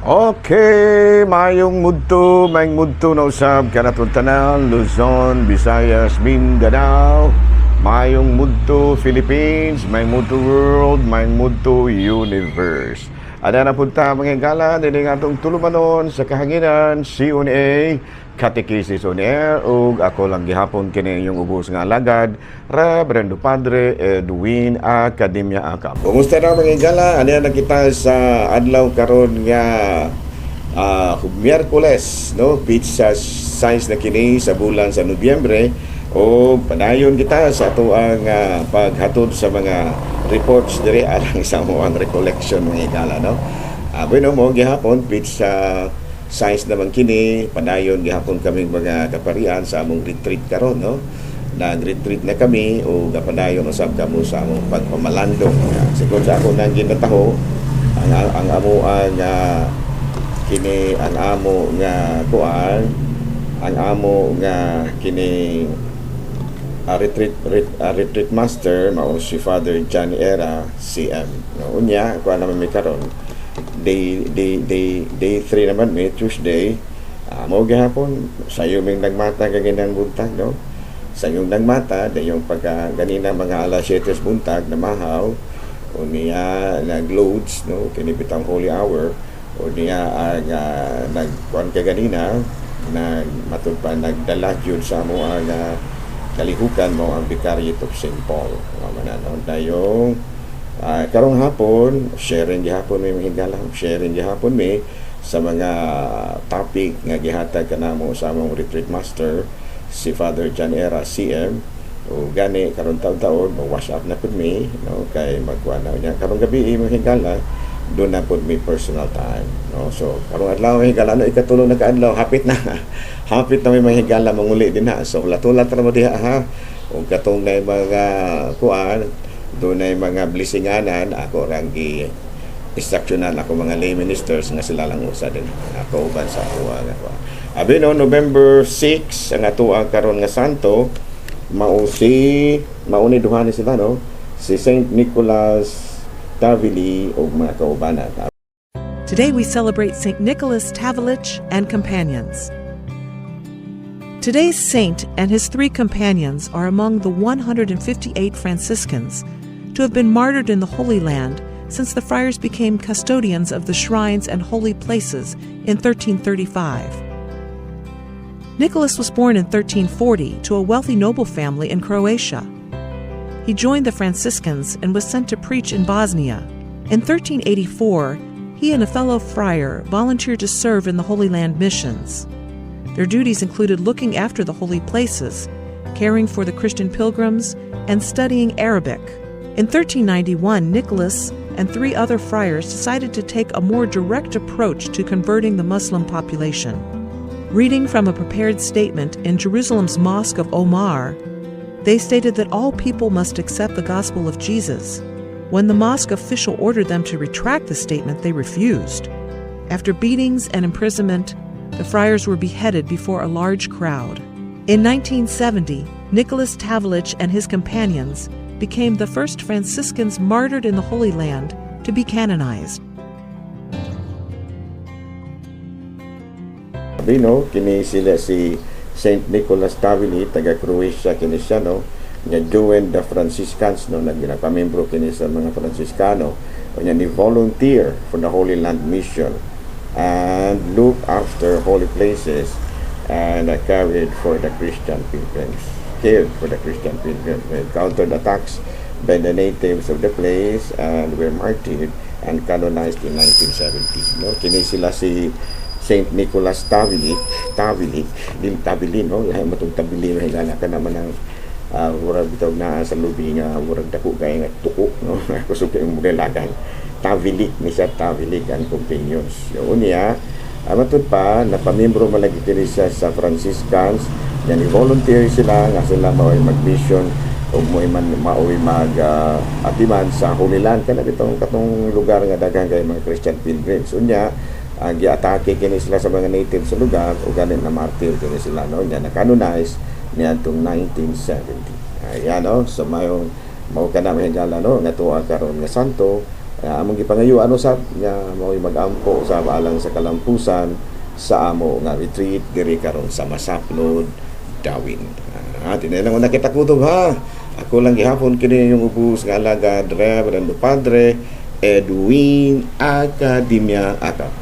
Okay, mayong mudto na usab kanatong tanan, Luzon, Visayas, Mindanao, mayong mudto Philippines, mayong mudto world, mayong mudto universe. Ada na punta, mga higala, dini nga atong tulumanon sa kahanginan, CUNA, Catechesis on Air, ug ako lang gihapon kini inyong ubos nga alagad, Reverendo Padre Edwin Academia Acap. Kumusta na, mga higala? Ano na kita sa adlaw karon nga Miyerkules, no? Petsa 6 na kini sa bulan sa Nobyembre o padayon kita sa ato ang paghatod sa mga reports diri alang sa among recollection, mga higala, no? Bueno, mo gihapon petsa 6 naman kini, padayon gihapon kaming mga kaparian sa among retreat karon, no? Nag-retreat na kami o gapadayon usab kamo sa among pagpamalandong. Sigon sa ako nang ginataho, ang amo ang kini ang amo nga kuan, ang amo nga kini retreat master mao si Father Johnny Era CM, no? Unya kuan naman mi karon, day day day day 3 naman mi, Tuesday. Mao gihapon sayo ming nagmata kaginang buntag, no? Sayong nagmata dayong pagka ganina mga alas 7 sa buntag namahaw, unya nag-Lauds, no, kini bitang holy hour. Unya ang nagkuan ka ganina, nag matud pa nagdala jud sa amo ang kalihukan mo ang Vicariate of St. Paul. Mao man na, no? Dayong karong hapon sharing gihapon mi, mga higala, sharing gihapon mi sa mga topic nga gihatag kanamo sa among retreat master, si Father John Era CM. O gani karon taon-taon mo-wash up na pud mi, no, kay magkuan na niya karong gabi, mga higala, doon na pud mi personal time, no? So karong adlaw, mga higala, no, ikatulo na kaadlaw, hapit na, hapit na may mga higala manguli din ha. So latulat ra mo diha ha, ug katong na mga kuan doon ay mga blessinganan, ako rang gi instructionan ako mga lay ministers nga sila lang usa din ako uban sa ako nga kuan. Abi no, November 6 ang ato ang karon nga santo mao si mao ni duha ni sila, no, si Saint Nicholas Tavili ug mga kaubanan. Today we celebrate St. Nicholas Tavelic and companions. Today's saint and his three companions are among the 158 Franciscans to have been martyred in the Holy Land since the friars became custodians of the shrines and holy places in 1335. Nicholas was born in 1340 to a wealthy noble family in Croatia. He joined the Franciscans and was sent to preach in Bosnia. In 1384, he and a fellow friar volunteered to serve in the Holy Land missions. Their duties included looking after the holy places, caring for the Christian pilgrims, and studying Arabic. In 1391, Nicholas and three other friars decided to take a more direct approach to converting the Muslim population. Reading from a prepared statement in Jerusalem's Mosque of Omar, they stated that all people must accept the gospel of Jesus. When the mosque official ordered them to retract the statement, they refused. After beatings and imprisonment, the friars were beheaded before a large crowd. In 1970, Nicholas Tavelic and his companions became the first Franciscans martyred in the Holy Land to be canonized. Abi no, kini sila si Saint Nicholas Tavili, taga Croatia kini siya, no, nga joined the Franciscans, no, nagpamembro kini sa mga Franciscano. Unya ni volunteer for the Holy Land Mission and look after holy places and carried for the Christian pilgrims. Cared for the Christian pilgrims. They encountered attacks by the natives of the place and were martyred and canonized in 1970. No, kini sila si Saint Nicholas Tavilic, Tavilic, dili Tavili, no? Lahi mo tong Tabili, mahigala ka naman ng murag bitaw na sa lubi nga murag dako kay nga tuko, no? Kusog kay modelagan. Tavilic ni siya, Tavilic and companions. Yun niya, matud pa, napamembro man lagi kini siya sa Franciscans, yan volunteer sila nga sila mao'y mag-mission o mo'y man mao'y mag atiman sa Holy Land, kana bitong katong lugar nga daghan kay mga Christian pilgrims. Unya giatake kini sila sa mga native sa lugar o ganin na martyr kini sila, no? Nya na-canonize niadtong 1970. Ayan, no, so mayong mao ka na, mahigala, no, nga tuwa karon nga santo. Among gipangayo ano sab nga mao'y mag-ampo sa alang sa kalampusan sa amo nga retreat diri karon sa Masaplod, Dauin. Tinay lang una kita kutob ha. Ako lang gihapon kini yung ubos nga alagad, Reverendo Padre Edwin Academia Acap.